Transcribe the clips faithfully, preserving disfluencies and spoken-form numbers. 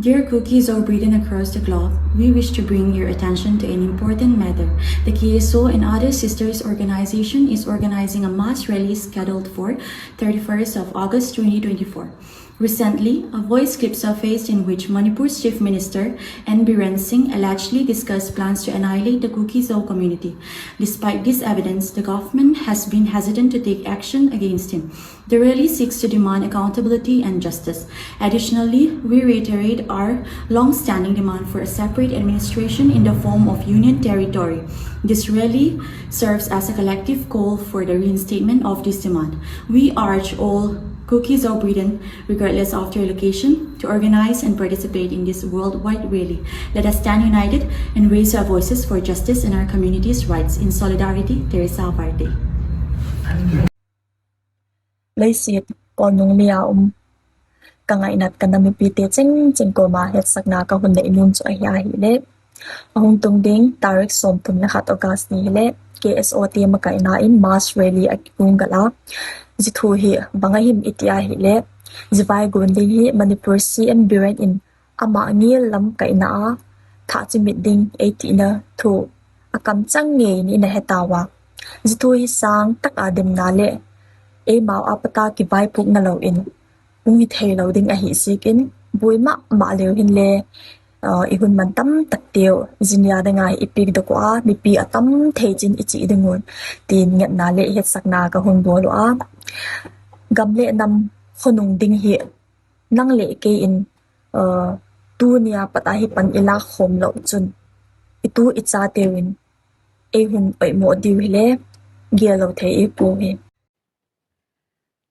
Dear Kuki Zo brethren across the globe, we wish to bring your attention to an important matter. The K S O and other sisters organization is organizing a mass rally scheduled for thirty-first of August twenty twenty-four. Recently, a voice clip surfaced in which Manipur's Chief Minister N Biren Singh allegedly discussed plans to annihilate the Kuki Zo community. Despite this evidence, the government has been hesitant to take action against him. The rally seeks to demand accountability and justice. Additionally, we reiterate our long-standing demand for a separate administration in the form of Union Territory. This rally serves as a collective call for the reinstatement of this demand. We urge all Kuki Zo brethren, regardless of their location, to organize and participate in this worldwide rally. Let us stand united and raise our voices for justice and our community's rights. In solidarity, Teresa Varte. Leiset kolnung lia um ka ngainat ka nam mipite chengcheng koma hetsakna ka hun nei nom chu ahi ahile, ahung tung ding tarik somthum le khat August ni hile, K S O te makaina in mass rally akigong gal a, jithu hi bang ahim iti ahile, jivai gon ding hi Manipur C M Biren in ama ngel lamkaina a thachimit ding eitina thu akamchang ngei ni ina hetauva, jithu hi sangtah a demna le eimau a pat a kivaipuina lou in hung hithei lou ding ahi jeh in, boi mama leu hin le, uh, i hun man tamtah teu jinia dinga hi i pekdoh uva, mipi atam thei chin i chih ding un, tin ngetna le hetsakna ka hun bol u a. Gam le nam khonung ding hi nang le kei in, uh, tunia pat a hi pan i lakhom lou chun, i tu i cha teu in ei hun oimo diu hile, gel lou thei i pu hi.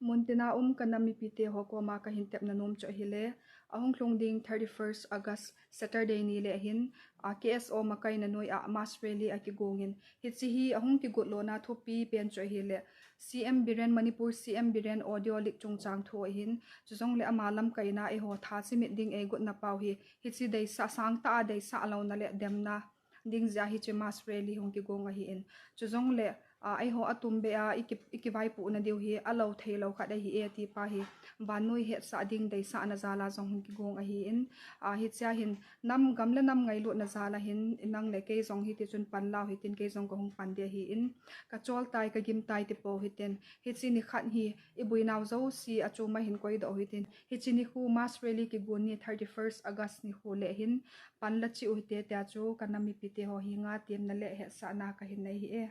Muntina um ka nam mipite ho koma ka hin tepna nom chu ahile, ahung lhung ding thirty-first August Saturday ni le hin, a, K S O makaina noi a mass rally akigong in, hiche hi ahung kigot lona thupi pen chu ahile, C M Biren, Manipur C M Biren audio leak chungchang thu ahin, chujongle ama lamkaina eiho thachimit ding eigotna pau hi, hiche deisah sangtah a deisah louna le demna ding jeh a hiche mass rally hung kigong ahin. Chujongle, a, eiho atumbeh a i ki, i kivaipohna diu hi alou thei lou khat ahi e ti pa hi vannoi hetsah ding deisahna jal a jong hung kigong ahin. A, hichea hin nam gam le nam ngailutna jal a hin nang le kei jong hiti chun pan lau hitin kei jong ka hung pan ding ahin. Ka chol tai, ka gim tai ti pou hitin. Hiche nikhat hi i boinau jouse achom a hin koidoh u hitin. Hiche nikho mass rally kigon ni thirty-first August nikho le hin pan la cheh u hite tia chu ka nam mipite ho henga temna le hetsahna ka hin nei ahi e.